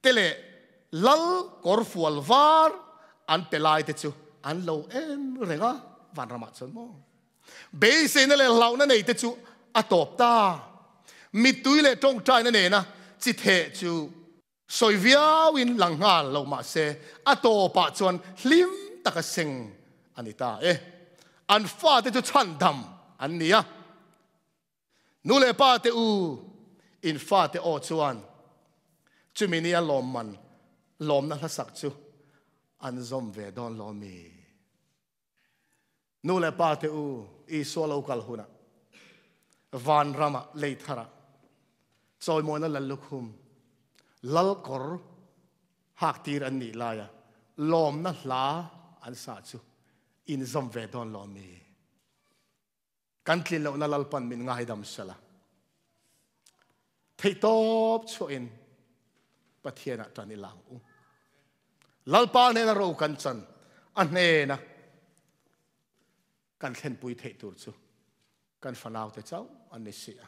te leh lal kawrfual var an pe lai te chu an lo en reng a, vanramah chuan maw? Beiseina leh hlauhna nei te chu a tawp ta. Mittui leh tawngtaina nena chi theh chu sawi viauin lang nghal lo mah se a tawpah chuan hlim taka seng a ni ta e. An fate chu chhandam an ni a. Nu leh pa te u, in fate aw chuan chumi nia lawmman lawmna hlasak chu an zawm ve dawn lo mi? Nu leh pa te u, Isua lo kal hunah vanramah lei tharah chawimawina lal lukhum, lal kawr hak tir an nih laia lawmna hla an sa chu in zawm ve dawn lo mi? Kan tlin lohna Lalpan min ngaidam sela. Theihtawp chhuahin Pathianah ṭan i lang u. Lalpa hnena ro kan chan, a hnena kan thlenpui theih tur chu kan fanaute chauh an ni si a.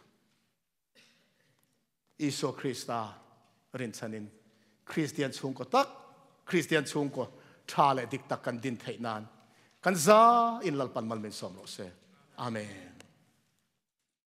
Isua Krista rinchhanin Kristian chhungkaw tak, Kristian chhungkaw tha leh dik tak kan din theih nan kan za in Lalpan mal min sawm rawh se. Amen.